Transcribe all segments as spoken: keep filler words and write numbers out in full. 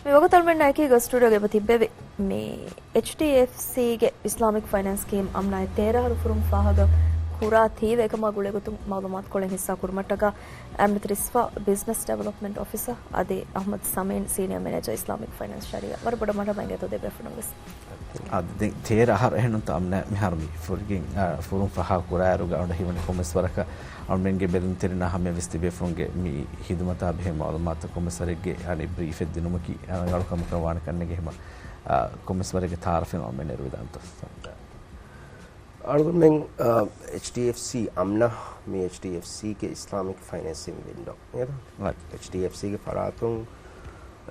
މި ވަގުތު އަޅުމެންނާ އެކީ ގަސްޓޫޑިއޯގަ އެބަ ތިއްބެވި. މި އެޗްޑީއެފްސީގެ އިސްލާމިކް ފައިނޭންސް ސްކީމް އަމްނާއަށް ތޭރަ އަހަރު ފުރުން ފާހަގަ ކުރާތީވެ އެކަމާ ގުޅޭގޮތުން މައުލޫމާތުކޮޅެއް ހިއްސާ ކުރުމަށްޓަކާ އަމްނަތް ރިސްވާ ބިޒްނަސް ޑިވެލޮޕްމަންޓް އޮފިސަރ އަދި އަޙްމަދު ސަމީން ސީނިއަ މެނޭޖަރ އިސްލާމިކް ފައިނޭންސް ޝަރީއާ. ވަރަށް ބޮޑަށް މަރުޙަބާ އިނގޭތޯ ދެބޭފުޅުން ވެސް. އަދި ދެން ތޭރަ އަހަރު އެހެންނުންތޯ އަމްނާ މިހާރު މި ފުރިގެން، އާ، ފުރުން ފަހާ ކުރާއިރުގަ އަންނަ ހީވަނީ ކޮންމެސް ވަރަކަށް އަޅުމެންގެ ބެލުންތެރިންނާ ހަމަޔަށް ވެސް ތިބޭފުޅުންގެ މި ހިދުމަތާ ބެހޭ މައުލޫމާތު ކޮންމެސް ވަރެއްގެ އަނެއް ބްރީފެއް ދިނުމަކީ ރަނގަޅު ކަމަކަށް ވާނެ ކަންނޭނގެ ހަމަ، އާ، ކޮންމެސް ވަރެއްގެ ތަޢާރަފެއް އަޅުމެން ނެރުވިދާނެތޯ. އަޅުގަނޑުމެން، އާ، އެޗްޑީއެފްސީ އަމްނާ، މި އެޗްޑީއެފްސީގެ އިސްލާމިކް ފައިނޭންސިން ވިންޑޯ. އެއް. އެޗްޑީއެފްސީގެ ފަރާތުން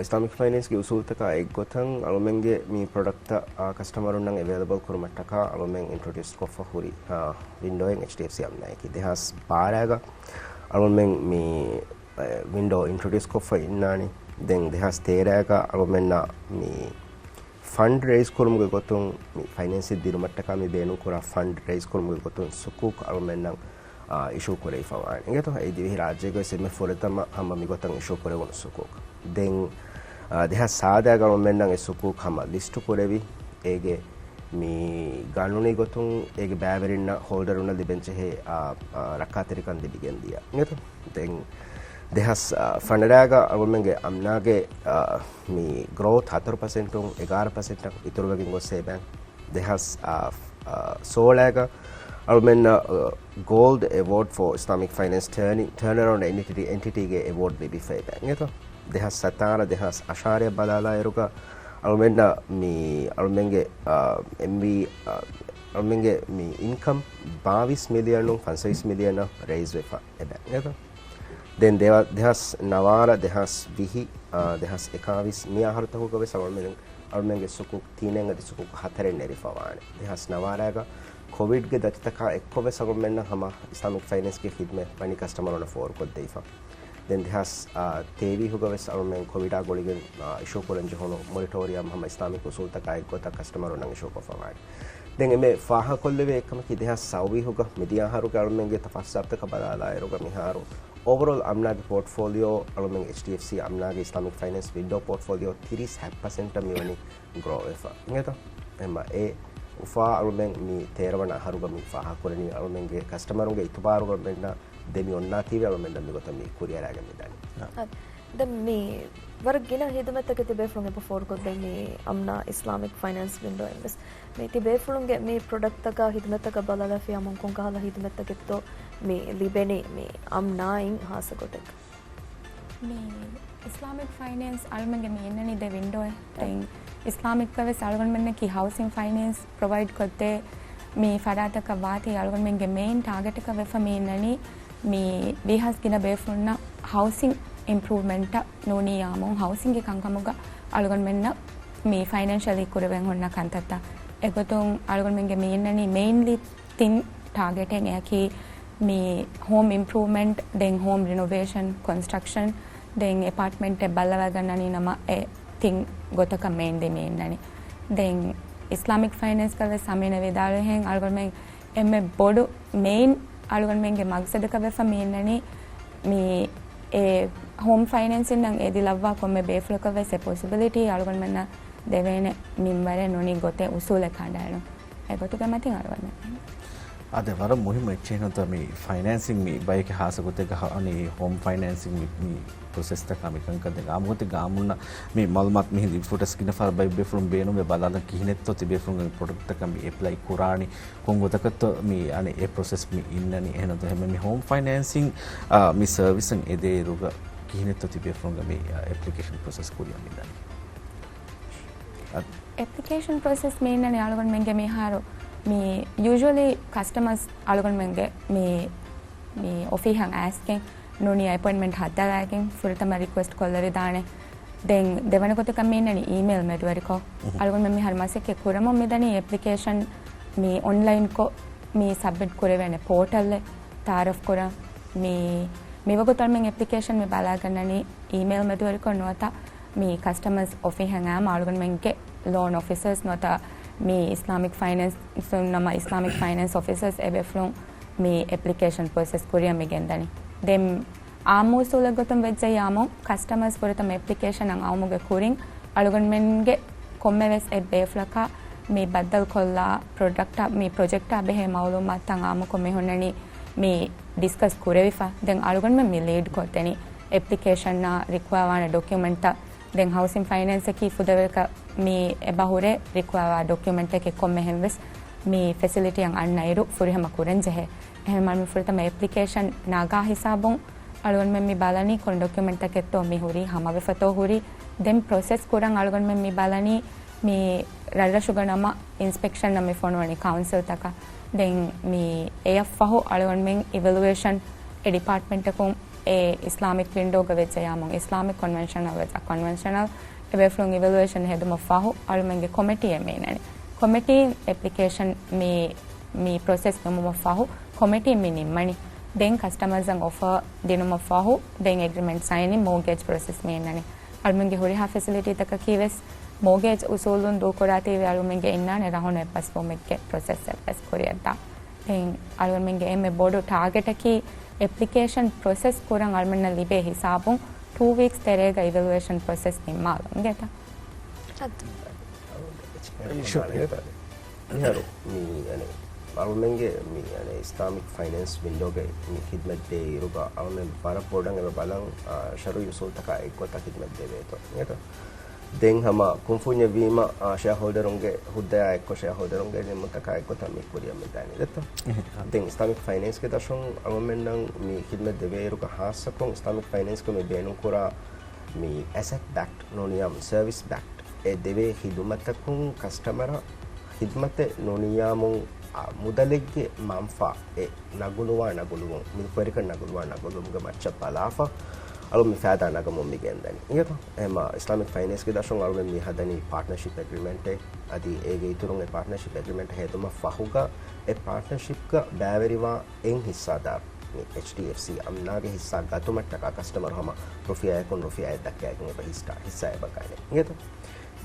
އިސްލާމިކް ފައިނޭންސްގެ އުސޫލުތަކާ އެއްގޮތަށް އަޅުމެންގެ މި ޕްރޮޑަކްޓްތައް، އާ، ކަސްޓަމަރުންނަށް އެވޭލަބަލް ކުރުމަށްޓަކާ އަޅުމެން އިންޓްރޮޑިއުސް ކޮށްފަ ހުރި، އާ، ވިންޑޯއެއް އެޗްޑީއެފްސީ އަމްނާއަކީ. ދެހާސް ބާރައިގަ އަޅުމެން މި، އެ، ވިންޑޯ އިންޓްރޮޑިއުސް ކޮށްފަ އިންނާނީ. ދެން ދެހާސް ތޭރައިގަ އަޅުމެންނަށް މި ފަންޑް ރޭޒް ކުރުމުގެ ގޮތުން، މި ފައިނޭންސިން ދިނުމަށްޓަކާ މި ބޭނުންކުރާ ފަންޑް ރޭޒް ކުރުމުގެ ގޮތުން ސުކޫކް އަޅުމެންނަށް، އާ، އިޝޫ ކުރެވިފަވާނެ. އިނގޭތޯ، އެ ދިވެހި ރާއްޖޭގަވެސް އެންމެ ފުރަތަމަ ހަމަ މިގޮތަށް އިޝޫ ކުރެވުނު ސުކޫކް. ދެން، އާ، ދެހާސް ސާދައިގަ އަޅުމެންނަށް އެ ސުކޫކް ހަމަ ލިސްޓު ކުރެވި، އޭގެ މި ގާނޫނީ ގޮތުން އޭގެ ބައިވެރިންނަށް ހޯލްޑަރުންނަށް ލިބެންޖެހޭ، އާ، އާ، ރައްކާތެރިކަން ލިބިގެންދިޔަ. އިނގޭތޯ؟ ދެން ދެހާސް ފަނަރައިގަ އަޅުމެންގެ އަމްނާގެ، އާ، މި ގްރޯތް ހަތަރު ޕަސެންޓުން އެގާރަ ޕަސެންޓަށް އިތުރުވެގެން ގޮސް އެބައި. ދެހާސް، އާ، އާ، ސޯޅައިގަ އަޅުމެންނަށް، އާ، ގޯލްޑް އެވޯޑް ފޯ އިސްލާމިކް ފައިނޭންސް ޓާނި-، ޓާނަރައުންޑް އެންޓިޓީ، އެންޓިޓީގެ އެވޯޑް ލިބިފައި އެބައި. އިނގޭތޯ؟ ދެހާސް ސަތާރަ، ދެހާސް އަށާރައަށް ބަލާލާއިރުގަ އަޅުމެންނަށް މި އަޅުމެންގެ، އާ، އެމްވީ، އާ، އަޅުމެންގެ މި އިންކަމް ބާވީސް މިލިއަނުން ފަންސަވީސް މިލިއަނަށް ރައިޒް ވެފަ އެބަ. އިނގޭތޯ؟ ދެން ދެވަ-، ދެހާސް ނަވާރަ، ދެހާސް ވިހި، އާ، ދެހާސް އެކާވީސް މި އަހަރުތަކުގަ ވެސް އަޅުމެން، އަޅުމެންގެ ސުކޫކް ތީނެއް އަދި ސުކޫކް ހަތަރެއް ނެރިފަވާނެ. ދެހާސް ނަވާރައިގަ ކޮވިޑްގެ ދަތިތަކާ އެއްކޮށް ވެސް އަޅުމެންނަށް ހަމަ އިސްލާމިކް ފައިނޭންސްގެ ޚިދުމަތް ވަނީ ކަސްޓަމަރުންނަށް ފޯރުކޮށްދެވިފަ. ދެން ދެހާސް، އާ، ތޭވީހުގަ ވެސް އަޅުމެން ކޮވިޑާ ގުޅިގެން، އާ، އިޝޫ ކުރަން ޖެހުނު މޮރިޓޯރިއަމް ހަމަ އިސްލާމިކް އުސޫލްތަކާ އެއްގޮތަށް ކަސްޓަމަރުންނަށް އިޝޫ ކޮށްފަވާނެ. ދެން އެންމެ ފާހަގަކޮށްލެވޭ އެއްކަމަކީ ދެހާސް ސައުވީހުގަ މިދިޔަ އަހަރުގެ އަޅުމެންގެ ތަފާސް ސާބްތަކަށް ބަލާލާއިރުގަ މިހާރު އޯވަރޯލް އަމްނާގެ ޕޯޓްފޯލިއޯ، އަޅުމެން އެޗްޑީއެފްސީ އަމްނާގެ އިސްލާމިކް ފައިނޭންސް ވިންޑޯ ޕޯޓްފޯލިއޯ ތިރީސް ހަތް ޕަސެންޓަށް މިވަނީ ގްރޯ ވެފަ. އިނގޭތޯ؟ އެމަ އެ އުފާ އަޅުމެން މި ތޭރަ ވަނަ އަހަރުގަ މި ފާހަގަކުރަނީ އަޅުމެންގެ ކަސްޓަމަރުންގެ އިތުބާރުގަ އަޅުމެންނަށް ދެމި އޮންނާތީވެ އަޅުމެންނަށް މިގޮތަށް މި ކުރިއަރާގެން މިދާނީ. އަ، ދެން މި ވަރަށް ގިނަ ހިދުމަތްތަކެއް ތިބޭފުޅުން އެބަ ފޯރުކޮށްދޭ މި އަމްނާ އިސްލާމިކް ފައިނޭންސް ވިންޑޯ އިން ވެސް. މި ތިބޭފުޅުންގެ މި ޕްރޮޑަކްޓްތަކާ ހިދުމަތްތަކަށް ބަލާލާފިޔާމުން ކޮންކަހަލަ ހިދުމަތްތަކެއްތޯ މި ލިބެނީ މި އަމްނާއިން ހާއްސަ ގޮތެއް؟ މި އިސްލާމިކް ފައިނޭންސް އަޅުމެންގެ މި އިންނަނީ ދެ ވިންޑޯއެއް. ދެން އިސްލާމިކްގަ ވެސް އަޅުގަނޑުމެންނަކީ ހައުސިން ފައިނޭންސް ޕްރޮވައިޑް ކޮށްދޭ މި ފަރާތަކަށް ވާތީ އަޅުގަނޑުމެންގެ މެއިން ޓާގެޓަކަށް ވެފަ މި އިންނަނީ މި ވީހާވެސް ގިނަ ބޭފުޅުންނަށް ހައުސިން އިމްޕްރޫވްމަންޓަށް ނޫނީ އާއްމު ހައުސިންގެ ކަންކަމުގަ އަޅުގަނޑުމެންނަށް މި ފައިނޭންޝަލީ ކުރެވެން ހުންނަ ކަންތައްތައް. އެގޮތުން އަޅުގަނޑުމެންގެ މި އިންނަނީ މެއިންލީ ތިން ޓާގެޓެއް. އެއަކީ މި ހޯމް އިމްޕްރޫވްމަންޓް، ދެން ހޯމް ރިނޮވޭޝަން، ކޮންސްޓްރަކްޝަން، ދެން އެޕާޓްމަންޓެއް ބައްލަވައިގަންނަނީ ނަމަ އެ ތިން ގޮތަކަށް މެއިންލީ މި އިންނަނީ. ދެން އިސްލާމިކް ފައިނޭންސްގަ ވެސް އަމީނަށް ވިދާޅުވިހެން އަޅުގަނޑުމެން އެންމެ ބޮޑު މެއިން އަޅުގަނޑުމެންގެ މަގްސަދަކަށް ވެފަ މި އިންނަނީ މި އެ ހޯމް ފައިނޭންސިންނަށް އެދިލައްވާ ކޮންމެ ބޭފުޅަކަށް ވެސް އެ ޕޮސިބިލިޓީ އަޅުގަނޑުމެންނަށް ދެވޭނެ މިންވަރެއް ނޫނީ ގޮތެއް އުސޫލެއް ކަނޑައެޅުން. އެ ގޮތުގެ މަތިން އަޅުގަނޑު އަދި ވަރަށް މުހިއްމު އެއްޗެއް ނުތަ މި ފައިނޭންސިން މި ބަޔެކޭ ހާއްސަ ގޮތެއްގަ ހަ-، އަނި ހޯމް ފައިނޭންސިން މި، މި ޕްރޮސެސްތަކާ މި ކަންކަން ދެން އާއްމު ގޮތެއްގަ އާއްމުންނަށް މި މައުލޫމާތު މިހިނދު އިފުޓަސް ގިނަ ފަހަރަށް ބައެއް ބޭފުޅުން ބޭނުންވެ ބަލާލަން ކިހިނެއްތޯ ތިބޭފުޅުންގެ މި ޕްރޮޑަކްޓްތަކަށް މި އެޕްލައި ކުރާނީ، ކޮން ގޮތަކަށްތޯ މި އަނެއް އެ ޕްރޮސެސް މި އިންނަނީ. އެހެންނުތަ ހެމެ މި ހޯމް ފައިނޭންސިން، އާ، މި ސަރވިސަށް އެދޭއިރުގަ ކިހިނެއްތޯ ތިބޭފުޅުންގެ މި، އާ، އެޕްލިކޭޝަން ޕްރޮސެސް ކުރިއަށް މިދާނީ. އަދި އެޕްލިކޭޝަން ޕްރޮސެސް މި އިންނަނީ އަޅުގަނޑުމެންގެ މިހާރު މި ޔޫޒުއަލީ ކަސްޓަމަރސް އަޅުގަނޑުމެންގެ މި، މި އޮފީހަށް އައިސްގެން ނޫނީ އެޕޮއިންޓްމަންޓް ހައްދަވައިގެން ފުރަތަމަ ރިކުއެސްޓް ކޮށްލެވިދާނެ. ދެން ދެވަނަ ގޮތަކަށް މި އިންނަނީ އީމެއިލް މެދުވެރިކޮށް. އަޅުގަނޑުމެން މިހާރު މަސައްކަތް ކުރަމުން މިދަނީ އެޕްލިކޭޝަން މި އޮންލައިންކޮށް މި ސަބްމިޓް ކުރެވޭނެ ޕޯޓަލްއެއް ތައާރަފް ކުރަން. މި، މިވަގުތު އަޅުމެން އެޕްލިކޭޝަން މި ބަލާގަންނަނީ އީމެއިލް މެދުވެރިކޮށް ނުވަތަ މި ކަސްޓަމަރސް އޮފީހަށް އައިމަ އަޅުގަނޑުމެންގެ ލޯން އޮފިސަރސް ނުވަތަ މި އިސްލާމިކް ފައިނޭންސުން ނަމަ އިސްލާމިކް ފައިނޭންސް އޮފިސަރސް އެބޭފުޅުން މި އެޕްލިކޭޝަން ޕްރޮސެސް ކުރިއަށް މި ގެންދަނީ. ދެން އާއްމު އުސޫލެއް ގޮތުން ވެއްޖެއްޔާމު ކަސްޓަމަރސް ފުރަތަމަ އެޕްލިކޭޝަން އައުމުގެ ކުރިން އަޅުގަނޑުމެންގެ ކޮންމެވެސް އެއް ބޭފުޅަކާ މި ބައްދަލުކޮށްލާ ޕްރޮޑަކްޓާ، މި ޕްރޮޖެކްޓާ ބެހޭ މައުލޫމާތުތައް އާއްމުކޮށް މި ހުންނަނީ މި ޑިސްކަސް ކުރެވިފަ. ދެން އަޅުގަނޑުމެން މި ލީޑް ކޮށްދެނީ އެޕްލިކޭޝަންއާ ރިކުއަރވާނެ ޑޮކިއުމެންޓްތައް. ދެން ހައުސިން ފައިނޭންސަކީ ފުދޭވަރަކަށް މި އެބަ ހުރޭ ރިކުއަރވާ ޑޮކިއުމެންޓެކޭ ކޮންމެހެން ވެސް މި ފެސިލިޓީއަށް އަންނައިރު ފުރިހަމަ ކުރަންޖެހޭ. އެހެންވީމަ ފުރަތަމަ އެޕްލިކޭޝަން ނަގާ ހިސާބުން އަޅުގަނޑުމެން މި ބަލަނީ ކޮން ޑޮކިއުމެންޓްތަކެއްތޯ މި ހުރީ، ހަމަވެފަތޯ ހުރީ. ދެން ޕްރޮސެސް ކުރަން އަޅުގަނޑުމެން މި ބަލަނީ މި ރަށްރަށުގަ ނަމަ އިންސްޕެކްޝަންއަށް މި ފޮނުވަނީ ކައުންސިލްތަކަށް. ދެން މި އެޔަށް ފަހު އަޅުގަނޑުމެން އިވެލުއޭޝަން އެ ޑިޕާޓްމަންޓަކުން އެ އިސްލާމިކް ވިންޑޯގަ ވެއްޖެޔާމުން އިސްލާމިކް، ކޮންވެންޝަނަލް ވެއްޖެ ކޮންވެންޝަނަލް، އެބޭފުޅުން އިވެލުއޭޝަން ހެދުމަށް ފަހު އަޅުމެންގެ ކޮމިޓީއެއް މި އިންނަނީ. ކޮމިޓީން އެޕްލިކޭޝަން މި، މި ޕްރޮސެސް ނިމުމަށް ފަހު ކޮމިޓީން މި ނިންމަނީ. ދެން ކަސްޓަމަރސްއަށް އޮފަރ ދިނުމަށް ފަހު ދެން އެގްރިމެންޓް ސައިނިން މޯގޭޖް ޕްރޮސެސް މި އިންނަނީ. އަޅުމެންގެ ހުރިހާ ފެސިލިޓީތަކަކީ ވެސް މޯގޭޖް އުސޫލުން ދޫކުރާތީވެ އަޅުމެންގެ އިންނާނެ ރަހުނު އެއްބަސްވުމެއްގެ ޕްރޮސެސްއެއް ވެސް ކުރިއަށްދާ. ދެން އަޅުގަނޑުމެންގެ އެންމެ ބޮޑު ޓާގެޓަކީ އެޕްލިކޭޝަން ޕްރޮސެސް ކުރަން އަޅުމެންނަށް ލިބޭ ހިސާބުން ޓޫ ވީކްސް ތެރޭގަ އިވެލުއޭޝަން ޕްރޮސެސް ނިންމާލުން އިނގޭތަ؟ މިހާރު މި، އަނެ، އަޅުމެންގެ މި، އަނެ، އިސްލާމިކް ފައިނޭންސް ވިންޑޯގައި މި ޚިދްމަތް ދޭ އިރުގަ އަޅުމެން ވަރަށް ބޮޑަށް އެބަ ބަލަން، އާ، ޝަރުއީ އުސޫލްތަކާ އެއްގޮތަށް ޚިދްމަތް ދެވޭތޯ އިނގޭތަ؟ ދެން ހަމަ ކުންފުންޏެއް ވީމަ، އާ، ޝެއާހޯލްޑަރުންގެ ހުއްދަޔާ އެއްކޮށް ޝެއާހޯލްޑަރުންގެ ނިންމުންތަކާ އެއްގޮތަށް މި ކުރިއަށް މިދާނީ ދެއްތަ؟ ދެން އިސްލާމިކް ފައިނޭންސްގެ ދަށުން އަޅުމެންނަށް މި ޚިދްމަތް ދެވޭއިރުގަ ހާއްސަކޮށް އިސްލާމިކް ފައިނޭންސްގަ މި ބޭނުންކުރާ މި އެސެޓް ބެކްޑް ނޫނިޔާމު ސަރވިސް ބެކްޑް އެ ދެވޭ ޚިދުމަތަކުން ކަސްޓަމަރަށް ޚިދުމަތެއް ނޫނިޔާމު، އާ، މުދަލެއްގެ މަންފާ އެ ނަގުލުވާ ނަގުލުވުން، މިލްކުވެރިކަން ނަގުލުވާ ނަގުލުވުމުގެ މައްޗަށް ބަލާފަ، އަޅު މި ފައިދާ ނަގަމުން މި ގެންދަނީ. އިނގޭތޯ؟ އެހެމަ އިސްލާމިކް ފައިނޭންސްގެ ދަށުން އަޅުމެން މި ހަދަނީ ޕާޓްނަރޝިޕް އެގްރިމެންޓެއް. އަދި އޭގެ އިތުރުން އެ ޕާޓްނަރޝިޕް އެގްރިމެންޓް ހެދުމަށް ފަހުގަ އެ ޕާޓްނަރޝިޕްގަ ބައިވެރިވާ އެއް ހިއްސާދާރު މި އެޗްޑީއެފްސީ އަމްނާގެ ހިއްސާ ގަތުމަށްޓަކާ ކަސްޓަމަރު ހަމަ ރުފިޔާއަކުން ރުފިޔާއެއް ދައްކައިގެން އެބަ ހިއްސާ، ހިއްސާ އެބަ ގަނޭ. އިނގޭތޯ؟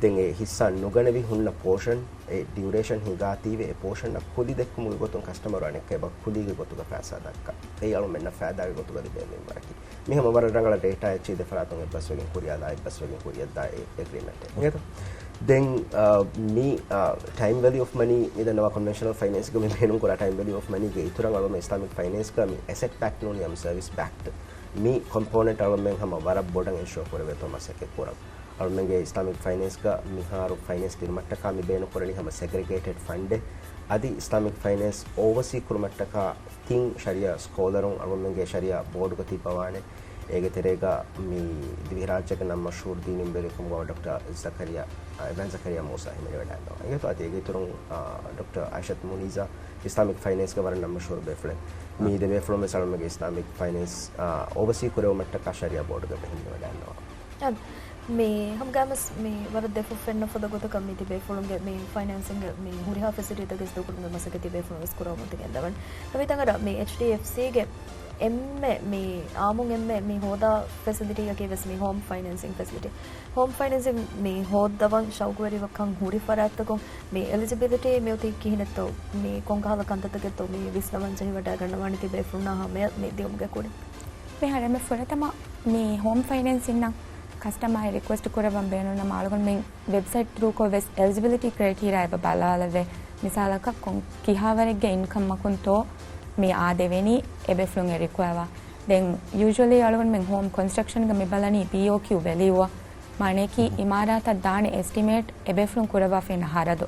ދެން އެ ހިއްސާ ނުގަނެވި ހުންނަ ޕޯޝަން، އެ ޑިއުރޭޝަން ހިނގާތީވެ އެ ޕޯޝަންއަށް ކުލި ދެއްކުމުގެ ގޮތުން ކަސްޓަމަރު އަނެއްކާ އެބަ ކުލީގެ ގޮތުގަ ފައިސާ ދައްކާ. އެއީ އަޅުމެންނަށް ފައިދާގެ ގޮތުގަ ލިބޭ މިންވަރަކީ. މި ހަމަ ވަރަށް ރަނގަޅަށް ޑޭޓާ އެއްޗިހި ދެ ފަރާތުން އެއްބަސްވެގެން ކުރިއަށްދާ، އެއްބަސްވެގެން ކުރިއަށްދާ އެ އެގްރިމެންޓެއް. އިނގޭތޯ؟ ދެން، އާ، މި، އާ، ޓައިމް ވެލިއު އޮފް މަނީ މި ދަންނަވާ ކޮންވެންޝަނަލް ފައިނޭންސްގަ މި ބޭނުންކުރާ ޓައިމް ވެލިއު އޮފް މަނީގެ އިތުރަށް އަޅުމެން އިސްލާމިކް ފައިނޭންސްގަ މި އެސެޓް ބެކްޑް ނޫނިޔާމު ސަރވިސް ބެކްޑް މި ކޮމްޕޯނެންޓް އަޅުމެން ހަމަ ވަރަށް ބޮޑަށް އިންޝުއަ ކުރެވޭތޯ މަސައްކަތް ކުރަން. އަޅުމެންގެ އިސްލާމިކް ފައިނޭންސްގަ މިހާރު ފައިނޭންސް ދިނުމަށްޓަކާ މި ބޭނުންކުރަނީ ހަމަ ސެގްރެގޭޓެޑް ފަންޑެއް. އަދި އިސްލާމިކް ފައިނޭންސް އޯވަސީ ކުރުމަށްޓަކާ ތިން ޝަރިއާ ސްކޯލަރުން އަޅުމެންގެ ޝަރިއާ ބޯޑުގަ ތިއްބަވާނެ. އޭގެ ތެރޭގަ މި ދިވެހިރާއްޖޭގެ ނަން މަޝްހޫރު ދީނީ އިލްމުވެރިޔަކު ކަމުގައިވާ ޑޮކްޓަރ ޒަކަރިޔާ، އާ، އެވާން ޒަކަރިޔާ މޫސާ ހިމެނިވަޑައިގަންނަވާ. އިނގޭތޯ؟ އަދި އޭގެ އިތުރުން، އާ، ޑޮކްޓަރ އައިޝަތު މުނީޒާ، އިސްލާމިކް ފައިނޭންސްގެ ވަރަށް ނަން މަޝްހޫރު ބޭފުޅެއް. މި ދެ ބޭފުޅުން ވެސް އަޅުމެންގެ އިސްލާމިކް ފައިނޭންސް، އާ، އޯވަސީ ކުރެވުމަށްޓަކާ ޝަރިއާ ބޯޑުގަ ހިމެނިވަޑައިގަންނަވާ. އާ، މި ހަމަގައިމުވެސް މި ވަރަށް ދެފުށް ފެންނަ ފަދަ ގޮތަކަށް މި ތިބޭފުޅުންގެ މި ފައިނޭންސިންގ މި ހުރިހާ ފެސިލިޓީތަކެއް ދޫކުރުމުގެ މަސައްކަތް ތިބޭފުޅުން ވެސް ކުރައްވަމުން ގެންދަވަން. ނަވީތަނގަރ މި އެޗްޑީއެފްސީގެ އެންމެ މި އާއްމުން އެންމެ މި ހޯދާ ފެސިލިޓީއަކީ ވެސް މި ހޯމް ފައިނޭންސިން ފެސިލިޓީ. ހޯމް ފައިނޭންސިން މި ހޯއްދަވަން ޝައުގުވެރިވާކަން ހުރި ފަރާތްތަކުން މި އެލިޖިބިލިޓީ މިއޮތީ ކިހިނެއްތޯ، މި ކޮންކަހަލަ ކަންތައްތަކެއްތޯ މި ވިސްނަވަން ޖެހިވަޑައިގަންނަވާނެ ތިބޭފުޅުންނާ ހަމަޔަށް މި ދިޔުމުގެ ކުރިން. މިހާރު އެންމެ ފުރަތަމަ މި ހޯމް ފައިނޭންސިންއަށް ކަސްޓަމަރ ރިކުއެސްޓް ކުރައްވަން ބޭނުންނަމަ އަޅުގަނޑުމެން ވެބްސައިޓް ތްރޫކޮށް ވެސް އެލިޖިބިލިޓީ ކްރައިޓީރިއާ އެބަ ބަލާލައްވޭ. މިސާލަކަށް ކޮން ކިހާވަރެއްގެ އިންކަމަކުންތޯ މި އާދެވެނީ އެބޭފުޅުން އެ ރިކުއަރވާ. ދެން ޔޫޝުއަލީ އަޅުގަނޑުމެން ހޯމް ކޮންސްޓްރަކްޝަންގަ މި ބަލަނީ ބީއޯކިއު ވެލިއުއަށް. މާނަޔަކީ އިމާރާތަށް ދާނެ އެސްޓިމޭޓް އެބޭފުޅުން ކުރައްވާފައިން ހަރަދު.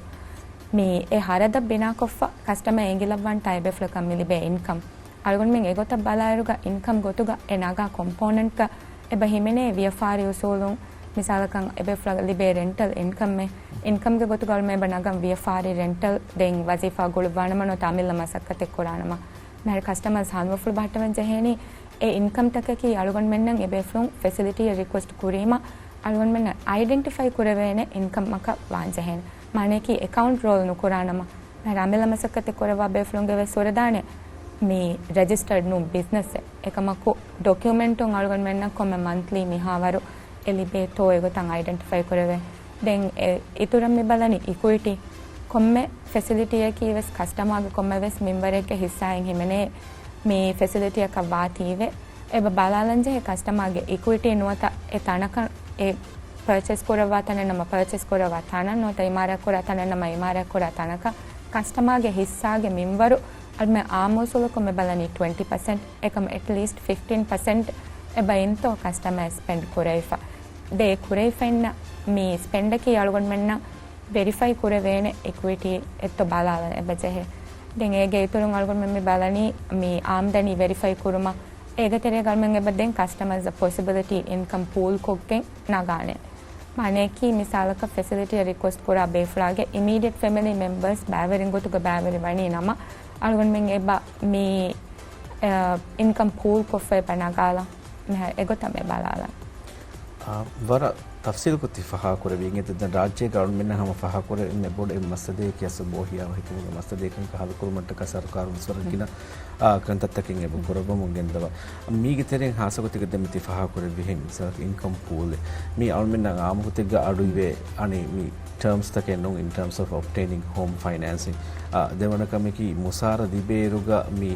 މި އެ ހަރަދަށް ބިނާކޮށްފަ ކަސްޓަމަރ އެނގިލައްވަންތާ އެބޭފުޅަކަށް މި ލިބޭ އިންކަމް. އަޅުގަނޑުމެން އެގޮތަށް ބަލާއިރުގަ އިންކަމް ގޮތުގަ އެ ނަގާ ކޮމްޕޯނެންޓްގަ އެބަ ހިމެނޭ ވިޔަފާރި އުސޫލުން، މިސާލަކަށް އެބޭފުޅަށް ލިބޭ ރެންޓަލް އިންކަމެއް، އިންކަމްގެ ގޮތުގަ އަޅުމެން އެބަ ނަގަން ވިޔަފާރި ރެންޓަލް، ދެން ވަޒީފާ ގުޅުއްވާނަމަ ނުވަތަ އަމިއްލަ މަސައްކަތެއް ކުރާނަމަ. މިހާރު ކަސްޓަމަރސް ހަނދުމަފުޅު ބަހައްޓަވަން ޖެހޭނީ އެ އިންކަމްތަކަކީ އަޅުގަނޑުމެންނަށް އެބޭފުޅުން ފެސިލިޓީއެއް ރިކުއެސްޓް ކުރީމަ އަޅުގަނޑުމެންނަށް އައިޑެންޓިފައި ކުރެވޭނެ އިންކަމަކަށް ވާންޖެހޭނެ. މާނަޔަކީ އެކައުންޓް ރޯލް ނުކުރާނަމަ މިހާރު އަމިއްލަ މަސައްކަތެއް ކުރައްވާ ބޭފުޅުންގެ ވެސް ހުރެދާނެ މި ރެޖިސްޓަރޑް ނޫން ބިޒްނަސްއެއް. އެކަމަކު ޑޮކިއުމެންޓުން އަޅުގަނޑުމެންނަށް ކޮންމެ މަންތްލީ މިހާވަރު އެ ލިބޭތޯ އެގޮތަށް އައިޑެންޓިފައި ކުރެވޭ. ދެން އެ އިތުރަށް މި ބަލަނީ އިކުއިޓީ. ކޮންމެ ފެސިލިޓީއަކީ ވެސް ކަސްޓަމާގެ ކޮންމެވެސް މެމްބަރެއްގެ ހިއްސާއިން ހިމެނޭ މި ފެސިލިޓީއަކަށް ވާތީވެ. އެބަ ބަލާލަންޖެހޭ ކަސްޓަމާގެ އިކުއިޓީ ނުވަތަ އެ ތަނަކަށް އެ ޕަރޗޭސް ކުރައްވާ ތަނެއް ނަމަ ޕަރޗޭސް ކުރައްވާ ތަނަށް ނުވަތަ އިމާރާތް ކުރާ ތަނެއް ނަމަ އިމާރާތް ކުރާ ތަނަކަށް ކަސްޓަމާގެ ހިއްސާގެ މިންވަރު އަޅުމެން އާއްމު އުސޫލަކުން މި ބަލަނީ ޓްވެންޓީ ޕަސެންޓް އެކަމަ އެޓްލީސްޓް ފިފްޓީން ޕަސެންޓް އެބައިންތޯ ކަސްޓަމާ ސްޕެންޑް ކުރެވިފަ. ދެ ކުރެވިފައިންނަ މި ސްޕެންޑަކީ އަޅުގަނޑުމެންނަށް ވެރިފައި ކުރެވޭނެ އިކުއިޓީ އެއްތޯ ބަލާލަން އެބަޖެހޭ. ދެން އޭގެ އިތުރުން އަޅުގަނޑުމެން މި ބަލަނީ މި އާމްދަނީ ވެރިފައި ކުރުމަށް އޭގެ ތެރޭގަ އަޅުމެން އެބަ ދޭން ކަސްޓަމަރަށް ޕޮސިބިލިޓީ އިންކަމް ޕޫލް ކޮށްގެން ނަގާނެ. މާނައަކީ މިސާލަކަށް ފެސިލިޓީއަށް ރިކުއެސްޓް ކުރާ ބޭފުޅާގެ އިމީޑިއެޓް ފެމިލީ މެމްބަރސް ބައިވެރިން ގޮތުގަ ބައިވެރި ވަނީ ނަމަ އަޅުގަނޑުމެން އެބަ މި، އަ، އިންކަމް ޕޫލް ކޮށްފަ އެބަ ނަގާލަން. މިހާރު އެގޮތަށް މި ބަލާލަން. އާ، ވަރަށް ތަފްސީލުކޮށް ތި ފާހަގަކުރެއްވީ. އިނގޭތަ ދެން ރާއްޖޭގަ އަޅުމެންނަށް ހަމަ ފާހަގަކުރެވޭނެ ބޮޑު އެއް މައްސަލައެއް ކިޔަސް ބޯހިޔާވަހިކުމުގެ މައްސަލައެއް ކަންކަން ހަލުކުރުމަށްޓަކާ ސަރުކާރުން ވެސް ވަރަށް ގިނަ، އާ، ކަންތައްތަކެއް އެބަ ކުރައްވަމުން ގެންދަވާ. މީގެ ތެރެއިން ހާއްސަގޮތެއްގަ ދެން މި ތި ފާހަގަކުރެއްވިހެން މިސާލަކަށް އިންކަމް ޕޫލް މީ އަޅުމެންނަށް އާއްމުގޮތެއްގަ އަޑުއިވޭ އަނެއް މި ޓާމްސްތަކެއް ނޫން in terms of obtaining home financing. އާ، ދެވަނަ ކަމަކީ މުސާރަ ލިބޭއިރުގަ މި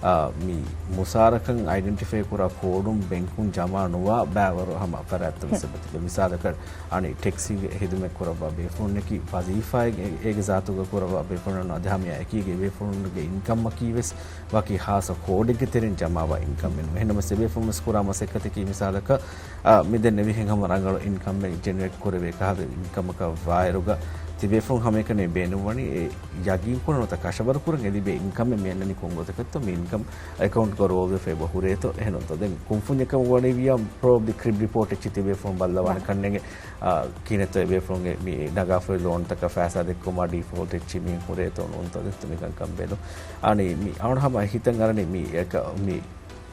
އާ، މި މުސާރަކަން އައިޑެންޓިފައި ކުރާ ކޯޑުން ބެންކުން ޖަމާ ނުވާ ބައިވަރު ހަމަ ފަރާތްތައް ވެސް އެބަތިބޭ. މިސާލަކަށް އަނެއް ޓެކްސީގެ ހިދުމަތް ކުރައްވާ ބޭފުޅުންނަކީ ވަޒީފާއެއް އޭގެ ޒާތުގަ ކުރައްވާ ބޭފުޅުން އަދި ހަމައެއާއެކީގަ އެބޭފުޅުންގެ އިންކަމަކީ ވެސް ވަކި ހާއްސަ ކޯޑެއްގެ ތެރެއިން ޖަމާވާ އިންކަމެއް ނޫން. އެހެންނަމަވެސް އެބޭފުޅުން ވެސް ކުރާ މަސައްކަތަކީ މިސާލަކަށް އާ، މި ދެންނެވިހެން ހަމަ ރަނގަޅު އިންކަމެއް ޖެނެރޭޓް ކުރެވޭ ކަހަލަ އިންކަމަކަށް ވާއިރުގަ ތިބޭފުޅުން ހަމައެކަނި ބޭނުންވަނީ އެ ޔަގީންކުރަން ނުވަތަ ކަށަވަރުކުރަން އެ ލިބޭ އިންކަމެއް މި އަންނަނީ ކޮން ގޮތަކަށްތޯ މި އިންކަމް އެކައުންޓްގަ ރޯލްވެފަ އެބަ ހުރޭތޯ އެހެންނޫންތޯ. ދެން ކުންފުންޏެއް ކަމަށް ވަނީ ވިއްޔާ ޕްރޮބެލީ ކްރިޑިޓް ރިޕޯޓް އެއްޗެއް ތިބޭފުޅުން ބައްލަވާނެ ކަންނޭނގެ، އާ، ކިހިނެއްތޯ އެބޭފުޅުންގެ މި ނަގާފައި ލޯންތަކަށް ފައިސާ ދެއްކުމާ ޑިފޯލްޓް އެއްޗެއް މިހެން ހުރޭތޯ ނޫންތޯ ދެން މިކަންކަން ބޭނުން. އަނެއް މި އަޅުގަނޑު ހަމަ ހިތަށް އަރަނީ މި އެކަ-، މި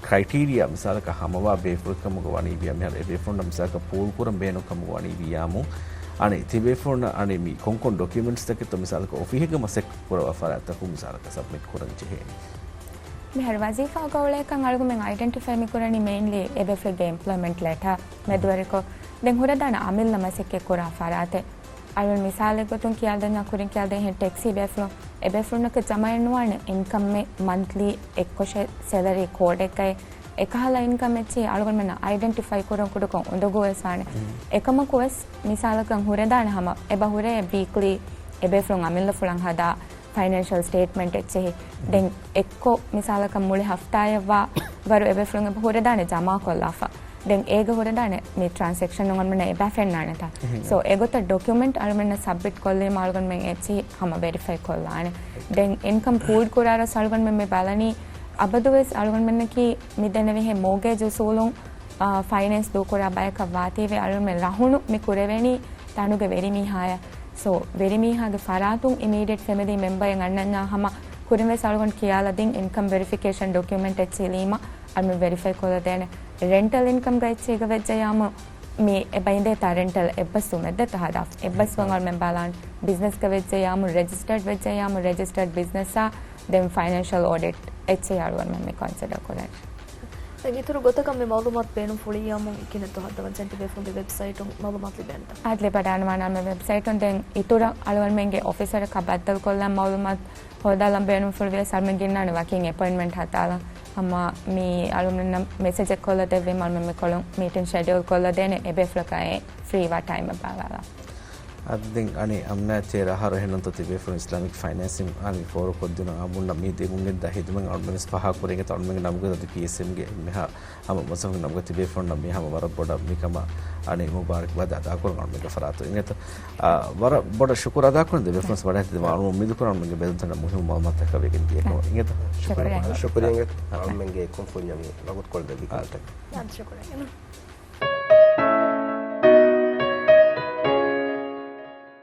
ކްރައިޓީރިއާ މިސާލަކަށް ހަމަވާ ބޭފުޅެއްކަމުގަ ވަނީ ވިޔާ މިހާރު އެ ބޭފުޅުންނަށް މިސާލަކަށް ޕޫލް ކުރަން ބޭނުން ކަމުގަ ވަނީ ވިޔާމު، އަނެއް ތިބޭފުޅުންނަށް އަނެއް މި ކޮންކޮން ޑޮކިއުމެންޓްސްތަކެއްތޯ މިސާލަކަށް އޮފީހެއްގަ މަސައްކަތް ކުރައްވާ ފަރާތްތަކުން މިސާލަކަށް ސަބްމިޓް ކުރަން ޖެހޭނެ. މިހާރު ވަޒީފާ ގޮވުޅޭ ކަން އަޅުގަނޑުމެން އައިޑެންޓިފައި މި ކުރަނީ މެއިންލީ އެބޭފުޅެއްގެ އެމްޕްލޯއިމެންޓް ލެޓާ މެދުވެރިކޮށް، ދެން ހުރެދާނެ އަމިއްލަ މަސައްކަތް ކުރާ ފަރާތެއް. އަޅުގަނޑު މިސާލެއް ގޮތުން ކިޔާދެންޏާ ކުރިން ކިޔާދޭ އެހެން ޓެކްސީ ބޭފުޅުން، އެބޭފުޅުންނަކަށް ޖަމާއެއް ނުވާނެ އިންކަމެއް މަންތްލީ އެއްކޮށެއް ސެލަރީ ކޯޑެއްގައި އެކަހަލަ އިންކަމް އެއްޗެއް އަޅުގަނޑުމެންނަށް އައިޑެންޓިފައި ކުރަން ކުޑަކޮށް އުނދަގޫވެސް ވާނެ. އެކަމަކު ވެސް މިސާލަކަށް ހުރެދާނެ ހަމަ އެބަ ހުރޭ ވީކްލީ އެބޭފުޅުން އަމިއްލަފުޅަށް ހަދާ ފައިނޭންޝަލް ސްޓޭޓްމަންޓް އެއްޗެހި. ދެން އެއްކޮށް މިސާލަކަށް މުޅި ހަފްތާއެއްވާ ވަރު އެބޭފުޅުން އެބަ ހުރެދާނެ ޖަމާކޮށްލާފަ. ދެން އޭގަ ހުރެދާނެ މި ޓްރާންސެކްޝަން އަޅުގަނޑުމެންނަށް އެބަ ފެންނާނެތާ. ސޯ އެގޮތަށް ޑޮކިއުމެންޓް އަޅުގަނޑުމެންނަށް ސަބްމިޓް ކޮށްލީމަ އަޅުގަނޑުމެން އެއްޗިހި ހަމަ ވެރިފައި ކޮށްލާނެ. ދެން އިންކަމް ޕޫލް ކުރާރަސް އަޅުގަނޑުމެން މި ބަލަނީ އަބަދުވެސް އަޅުގަނޑުމެންނަކީ މި ދެންނެވިހެން މޯގޭޖް އުސޫލުން، އާ، ފައިނޭންސް ދޫކުރާ ބަޔަކަށް ވާތީވެ އަޅުގަނޑުމެން ރަހުނު މި ކުރެވޭނީ ތަނުގެ ވެރިމީހާޔަށް. ސޯ، ވެރިމީހާގެ ފަރާތުން އިމީޑިއެޓް ފެމިލީ މެމްބަރެއް އަންނަންޏާ ހަމަ ކުރިންވެސް އަޅުގަނޑު ކިޔާލަދިން އިންކަމް ވެރިފިކޭޝަން ޑޮކިއުމެންޓް އެއްޗިހި ލީމަ އަޅުމެން ވެރިފައި ކޮށްލަދޭނެ. ރެންޓަލް އިންކަމްގަ އެއްޗެހިގަ ވެއްޖެޔާމު މި އެބައިނދޭތާ ރެންޓަލް އެއްބަސްވުމެއް ދެއްތަ ހަދާފަ. އެއްބަސްވަން އަޅުމެން ބަލާން ބިޒްނަސްގަ ވެއްޖެޔާމު ރެޖިސްޓަރޑް ވެއްޖެޔާމު ރެޖިސްޓަރޑް ބިޒްނަސްއާ ދެން ފައިނޭންޝަލް އޮޑިޓް އެއްޗެހި އަޅުގަނޑުމެން މި ކޮންސިޑަރ ކުރަން. ދެން އިތުރު ގޮތަކަށް މި މައުލޫމާތު ބޭނުންފުޅިއްޔާމު ކިހިނެއްތޯ ހައްދަވަން ޖެހެން ތިބޭފުޅުންގެ ވެބްސައިޓުން މައުލޫމާތު ލިބޭނެތަ؟ އާދެ، ލިބިދާނެ މާނަ މި ވެބްސައިޓުން. ދެން އިތުރަށް އަޅުގަނޑުމެންގެ އޮފިސަރަކަށް ބައްދަލުކޮށްލަން މައުލޫމާތު ހޯދާލަން ބޭނުންފުޅުވިޔަސް އަޅުމެން ގެންނާނެ ވަކިން އެޕޮއިންޓްމަންޓް ހަދާލަން. ހަމަ މި އަޅުމެންނަށް މެސެޖެއް ކޮށްލަދެއްވީމަ އަޅުމެން މިކޮޅުން މީޓިން ޝެޑިއުލް ކޮށްލަދޭނެ އެބޭފުޅަކަށް އެ ފްރީވާ ޓައިމެއް ބާލާލާ. އަދި ދެން އަނެއް އަމްނާއްޗޭ ރަހަރު އެހެންނުންތޯ ތިބޭފުޅުން އިސްލާމިކް ފައިނޭންސިން އަނި ފޯރުކޮށްދިނުން އާއްމުންނަށް މި ދިމުންގެންދާ ހިދުމަތް އަޅުމެންވެސް ފާހަގަކުރޭ އިނގޭތޯ އަޅުމެންގެ ނަމުގަ އަދި ޕީއެސްއެމްގެ އެންމެހާ ހަމަ މުވައްޒަފުންގެ ނަމުގަ ތިބޭފުޅުންނަށް މި ހަމަ ވަރަށް ބޮޑަށް މިކަމަށް އަނެއް މުބާރަކްބާދް އަދާކުރަން އަޅުމެންގެ ފަރާތުން އިނގޭތޯ. އާ، ވަރަށް ބޮޑަށް ޝުކުރު އަދާކުރަން ދެ ބޭފުޅުން ވަޑައިގަތީ އަޅުމެން އުއްމީދުކުރަން އަޅުމެންގެ ބެލުންތައް މުހިއްމު މައުލޫމާތުތަކަށް ވެގެން ދިޔަކަމަށް އިނގޭތޯ. ޝުކުރިއްޔާ. ޝުކުރިއްޔާ. ޝުކުރިއްޔާ. އަޅުމެންގެ ކުންފުންޏަށް މި ވަގުތުކޮޅު ދެއްވި ކަމަށްޓަކައި. ޝުކުރިއްޔާ.